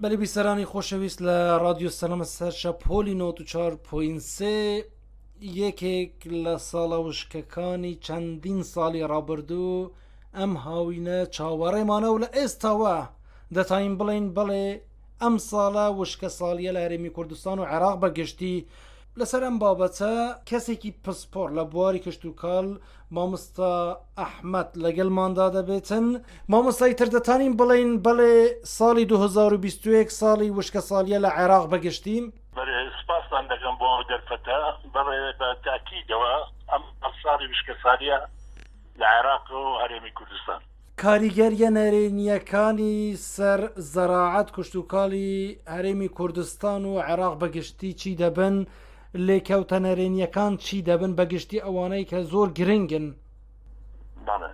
بەلی بیسەرانی خۆشەویست لە ڕادیۆ سەلامە سەر شەپۆلی 94.3 یەکێک لە ساڵە وشکەکانی چەندین ساڵی ڕابردوو ئەم هاوینە چاوەڕێمانە و لە ئێستاوە دەتانین بڵێن بەڵێ ئەم ساڵە وشکە ساڵیە لە هەرێمی کوردستان و عێراق بە گشتی لەسەر ئەم بابەتە کەسێکی پسپۆر لە بواری کشتتوکال مامۆستا ئەحمەد لەگەلماندا دەبێتن مامۆستای تر دەتانین بڵین بەڵێ ساڵی 2021 ساڵی وشکە ساڵیە لە عێراق بەگشتی بەێ سپاستان دەکەم بۆ ئەو دەرفەتە بەڵێ بە تاکیدەوە ئەم ساڵی وشکە ساڵیە لە عێراق و هەرێمی کوردستان. کاریگەریە نەرێنیەکانی سەر زەراعەت، کشتوکاڵی هەرێمی کوردستان و عێراق بەگشتی چی دەبن؟ لێکەوتە نەرێنیەکان چی دەبن بەگشتی ئەوانەی کە زۆر گرنگن؟ بەڵێ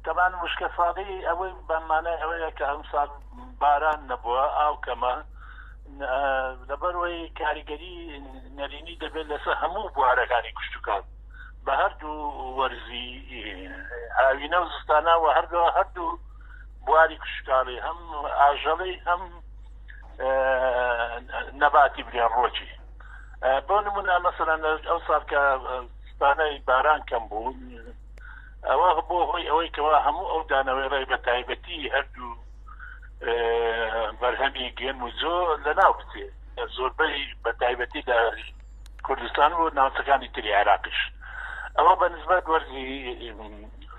تەبان وشکەساڵی ئەوەی بە مانای ئەوەیە کە ئەمساڵ باران نەبووە ئاو کەمە لەبەرەوەی کاریگەری نەرێنی دەبێت لەسەر هەموو بوارەکانی کشتوکاڵ بە هەردوو وەرزی هاوینە و زستانە و هەردوو هەردوو بواری کشتکاڵی هەم ئاژەڵی هەم نەباتی برێن ڕۆکی بۆ نمونە مەسەلەن ئەو ساڵ کە ستانەی باران کەم بوو ئەوە بۆ هۆی ئەوەی کەوا هەموو ئەو دانەوەی ڕێ بە تایبەتی هەردوو بەرهەمی گەنم و جۆ لەناو بچێ زۆربەی بە تایبەتی لە کوردستان و ناوچەکانی تری عێراقیش ئەوە بە نسبەت وەرزی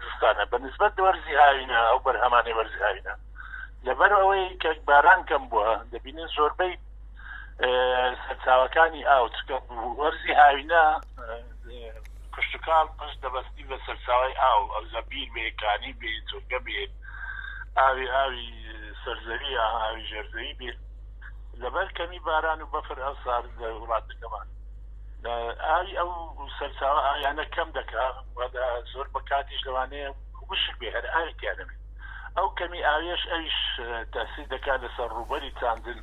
زستانە بە نسبەت وەرزی هاوینە ئەو بەرهەمانەی وەرزی هاوینە لەبەر ئەوەی کە باران کەم بووە دەبینین زۆربەی سەرچاوەکانی ئاو چکە وەرزی هاوینە کشتتوکاڵ پشت دەبەستی بە سەرچاوی ئاو ئەو زەبیر بێ کانی بێ جۆگە بێ ئاوی ئاوی سەرزەوی ئاوی ژێرزەوی بێ لەبەر کەمی باران و بەفر ئەو سار لە وڵاتەکەمان ئاوی ئەو سەرچاوە ئاویانە کەم دەکا زۆر بە کاتیش لەوانەیە وشک بێ هەر ئاوی تیا نەبێت ئەو کەمی ئاویش ئەویش تاسیر دەکات لەسەر ڕووبەری چاندن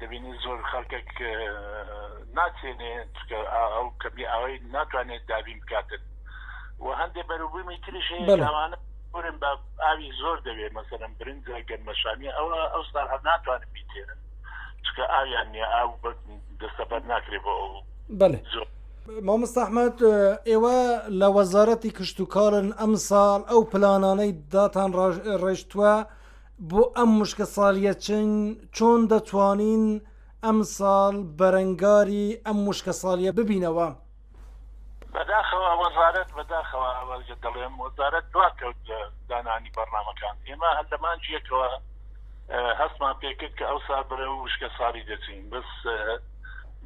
دەبینی زۆر خەڵکێک ناچێنێ چکە ئەو کەمی ئاوی ناتوانێت دابین بکاتن و هەندێک بەروبوومی تریش هەیە ئەوانە بورن بە ئاوی زۆر دەوێت مەسەرم برنجە گەنمەشامیە ئەوە ئەو ساڵ هەر ناتوانن بیتێنن چکە ئاویان نییە ئاو دەستەبەر ناکرێت بۆ ئەو بەێ زۆر مامۆستا ئەحمەد ئێوە لە وەزارەتی کشتتوکاڵن ئەمساڵ ئەو پلانانەی داتان ڕێژتووە بۆ ئەم مشکە ساڵیە چن چۆن دەتوانین ئەمساڵ بەرەنگاری ئەم مشکە ساڵیە ببینەوە؟ بەداخەوە وەزارەت بەداخەوە دەڵێم وەزارەت دوا کەوت لە دانانی بەرنامەکان ئێمە هەر لە مانگی یەکەوە هەستمان پێکرد کە ئەو سال بەرەو وشکە ساڵی دەچین بەس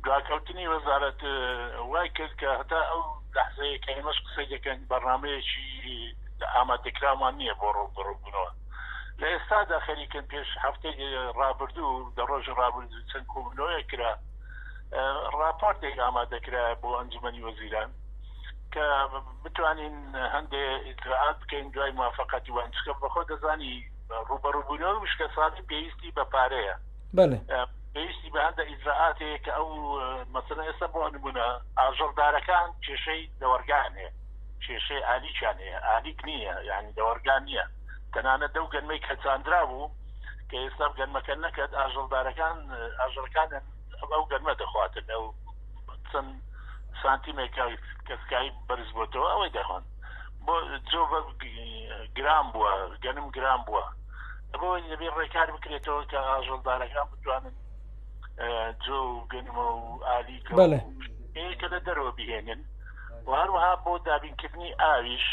دواکەوتنی وەزارەت وای کرد کە هەتا ئەو لەحزەیە کە ئێمەش قسەی دەکەین بەرنامەیەکی ئامادەکراومان نییە بۆ ڕووبەڕووبوونەوە لە ئێستادا خەریکن پێش هەفتەی ڕابردوو دە ڕۆژی ڕابردوو چەند کۆبوونەوەیەک کرا ڕاپۆرتێک ئامادەکرا بۆ ئەنجومەنی وەزیران کە بتوانین هەندێ ئیجرائات بکەین دوای موافقەتی وان چکە بەخۆ دەزانی ڕوبەڕوبوونەوەی وشکەساڵی پێویستی بە پارەیە پێویستی بە هەندە ئیجرائاتەیە کە ئەو مەسەلەن ئێستا بۆ نمونە ئاژەڵدارەکان کێشەی لەوەڕگان هەیە کێشەی ئالیکیان هەیە ئالیک نییە یعنی لەوەڕگان نییە تەنانەت دەو گەنمەی کە چاندرا بوو کە ئێستا گەنمەکە نەکەت ئاژەڵدارەکان ئاژەڵەکانیان ئەو گەنمە دەخواتن ئەو چەند سانتیمێک کەسکایی بەرز بۆتەوە ئەوەی دەخۆن بۆ جۆ گران بووە گەنم گران بووە بۆ دەبێت ڕێکار بکرێتەوە کە ئاژەڵدارەکان بتوانن جۆ و گەنمە و ئالی کە لە دەرەوە بهێنن و هەروەها بۆ دابینکردنی ئاویش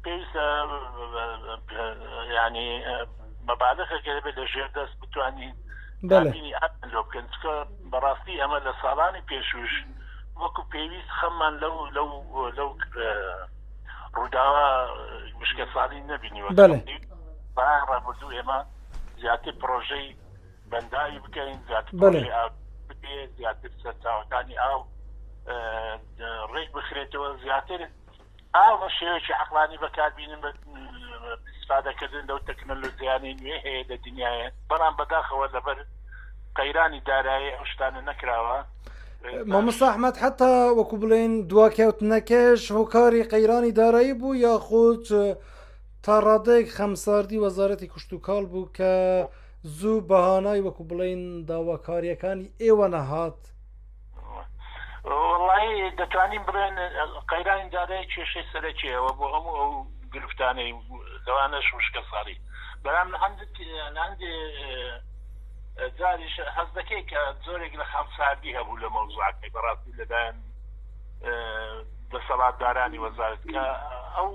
پێویستە ینی مەبالغێک هەبێت لە ژێر دەست بتوانین دابینی ئاویان لۆ بکەن چونکە بەڕاستی ئەمە لە ساڵانی پێشوش وەکو پێویست خەممان لەو لەو لەو ڕووداوە وشکە ساڵی نەبینیوە بەڵام ڕابردوو ئێمە زیاتر پرۆژەی بەنداوی بکەین زیاتر پرۆژەی ئاو بکرێت زیاتر سەرچاوەکانی ئاو ڕێک بخرێتەوە زیاتر ئاو بە شێوەیەکی عەقڵانی بەکاربینن بە ئیسفادەکردن لەو تەکنەلۆجیانەی نوێ هەیە لە دنیاە بەڵام بەداخەوە لەبەر قەیرانی دارایی ئەو شتانە نەکراوە. مامۆستا ئەحمەد حتا وەکو بڵێن دواکەوتنەکەش هۆکاری قەیرانی دارایی بوو یاخود تا ڕادەیەک خەمساردی وەزارەتی کشتوکاڵ بوو کە. زوو بەهانای وەکو بڵێین داواکارییەکانی ئێوە نەهات؟ وەڵایی دەتوانین بڵێن قەیرانی دارایی کێشەی سەرەکیە و بۆ هەموو ئەو گرفتانەی لەوانەش وشکەساڵی بەڵام لە هەندێک لە هەندێ جاریش هەست دەکەی کە جۆرێک لە خەمساردی هەبوو لە مەوزوعەکەی بەڕاستی لەلایەن دەسەڵاتدارانی وەزارەت کە ئەو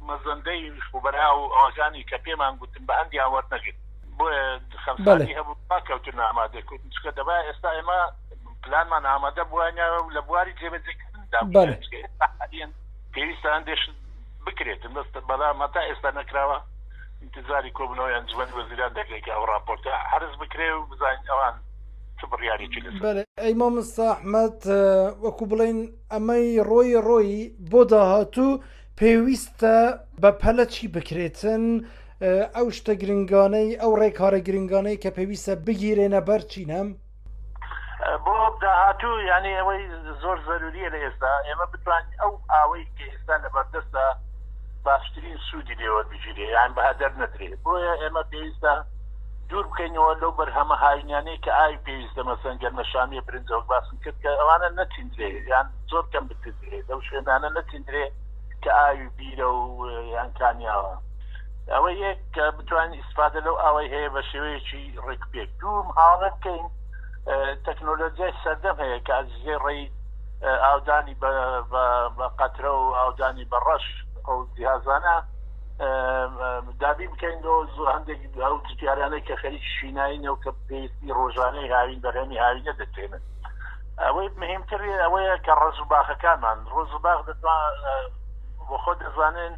مەزەندەی خوبەرا و ئەوەکانی کە پێمان گوتن بە هەندیان وەرنەگرت بۆیە خەمساردی هەبوو کەوتن ئامادە کردن چونکە دەبا ئێستا ئێمە پلانمان ئامادە بووە لە بواری جێبەجێکردندا پێویستە هەندێک شت بکرێتن بەس بەڵام هەتا ئێستا نەکراوە انتظاری کۆبوونەوەی ئەنجومەنی وەزیران دەکرێت کە ئەو ڕاپۆرتە عەرز بکرێ و بزانین ئەوان چ بڕیارێکی لەسەر بەێ ئەی مامۆستا ئەحمەد وەکو بڵێن ئەمەی ڕۆی ڕۆی بۆ داهاتوو پێویستە بە پەلە چی بکرێتن ئەو شتە گرنگانەی ئەو ڕێکارە گرنگانەی کە پێویستە بگیرێنە بەر چینە؟ بۆ داهاتوو یعنی ئەوەی زۆر زەروریە لە ئێستا ئێمە بتوانین ئەو ئاوەی کە ئێستا لەبەردەستە باشترین سوودی لێ وەربگیرێ یان بە هەدەر نەدرێ بۆیە ئێمە پێویستە دوور بکەینەوە لەو بەرهەمە هاوینانەی کە ئاوی پێویستە مەسەن گەرمەشامیە برنجە وەک باسم کرد کە ئەوانە نەچیندرێ یان زۆر کەم بچیندرێ لەو شوێنانە نەچیندرێ کە ئاوی بیرە و یان کانیاوە ئەوە یەک کە بتوانین ئیسفادە لەو ئاوەی هەیە بە شێوەیەکی ڕێکوپێک دووم هاوڵێ بکەین تەکنۆلۆژیای سەردەم هەیە کە ئەجزێ ڕێی ئاودانی بە قەترە و ئاودانی بە ڕەش ئەو جیهازانە دابین بکەین بۆ هەندێک ئەو جوتیارانەی کە خەریکی شینایینە و کە پێویستی ڕۆژانەی هاوین بەرهەمی هاوینە دەچێنن ئەوەی مهمتر ئەوەیە کە ڕەز و باخەکانمان ڕۆز و باخ بۆ خۆ دەزانن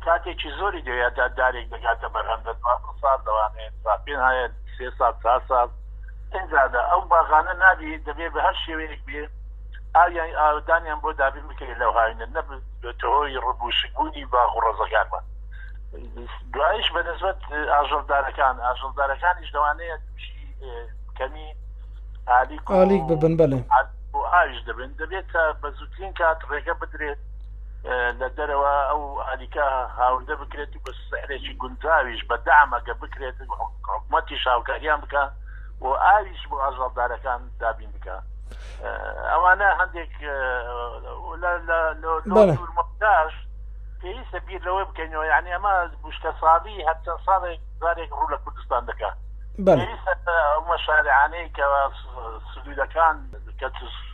کاتێکی زۆری دەوێت تا دارێک دەگاتە بەرهەم لە 12 ساڵ لەوانەیە پێ هەیە سێ ساڵ چوار ساڵ ئینجا ئەو باغانە نابی دەبێ بە هەر شێوەیەک بێ ئاویان ئاودانیان بۆ دابین بکرێت لەو هاوینە نەبێتە هۆی ڕبووشکبوونی باغ و ڕەزەکانمان دوایش بە نسبەت ئاژەڵدارەکان ئاژەڵدارەکانیش لەوانەیە تووشی کەمی ئالیک ئالیک ببن بەڵێ و ئاویش دەبن دەبێت بە زووترین کات ڕێگە بدرێت لە دەرەوە ئەو ئالیکە هاوردە بکرێت و بە سعرێکی گونجاویش بە دامەگە بکرێت حکومەتیش هاوکاریان بکە و ئاویش بۆ ئاژەڵدارەکان دابین بکە ئەوانە هەندێک لەداش پێویستە بیر لەوە بکەینەوە یعنی ئەمە بوشکە ساڵی هەر چەند ساڵێک جارێک ڕوو لە کوردستان دەکات پێویستە ئەو مەشارعانەی کە سدودەکان کە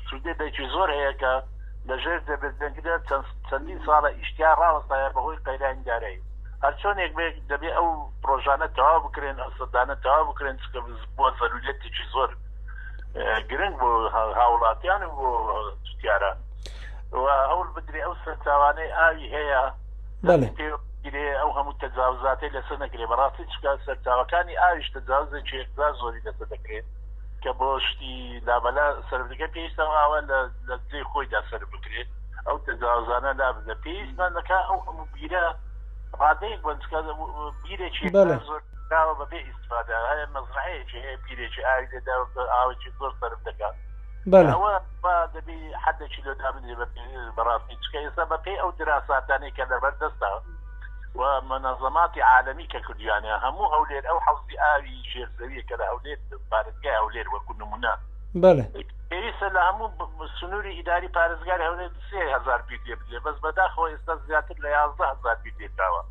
سودێکی زۆر هەیە کە لەژێر دەبێت چەندین ساڵە ئیشتیا ڕاوەستایە بەهۆی قەیرانی دارایی هەرچۆنێک بێت دەبێ ئەو پرۆژانە تەواو بکرێن ئەو سەدانە تەواو بکرێن چکە بۆ زەرورەتێکی زۆر گرنگ بۆ هاوڵاتیان و بۆ جوتیاران و هەوڵ بدرێ ئەو سەرچاوانەی ئاوی هەیە گرێ ئەو هەموو تەجاوزاتەی لەسەر نەکرێ بەڕاستی چکە سەرچاوەکانی ئاویش تەجاوزێکی یەکجار زۆری لەسەر دەکرێت کە بۆ شتی لابەلا سەرف دەکرێت پێویستە ئاوە لە جێی خۆیدا سەرف بکرێت ئەو تەجاوزانە لا بدە پێویستمان دەکا ئەو هەموو بیرە ڕادەیەک بن چکە بیرێکی زۆر داوە بەبێ ئیسفادە هەیە مەزرعەیەکی هەیە بیرێکی ئاوی لێدا ئاوێکی زۆر سەرف دەکات ئەوە دەبی حدێکی لۆ دابنرێ بەڕاستی چکە ئێستا بەپێی ئەو دراساتانەی کە لەبەر دەستە و منەزەماتی عالەمی کە کردویانە هەموو هەولێر ئەو حەوزی ئاوی ژێرزەویە کە لە هەولێر پارێزگای هەولێر وەکو نمونە بەڵێ پێویستە لە هەموو سنووری ئیداری پارێزگاری هەولێر 3000 بیر لێ بدرێ بەس بەداخەوە ئێستا زیاتر لە 11000 بیر لێکراوە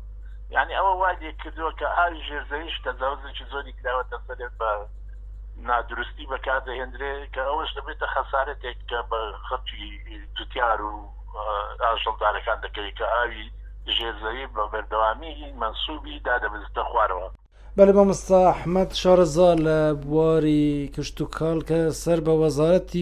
یعنی ئەوە وای لێ کردووە کە ئاوی ژێرزەویش تەجاوزێکی زۆری کراوەتە سەرێ بە نادروستی بەکاردەهێندرێ کە ئەوەش دەبێتە خەسارەتێک کە بە خەڵکی جوتیار و ئاژەڵدارەکان دەکەوێت کە ئاوی ژێرزەوی بە بەردەوامی مەنسوبی دادەبزتە خوارەوە. بەلێ مامۆستا ئەحمەد شارەزا لە بواری کشتوکاڵ کە سەر بە وەزارەتی.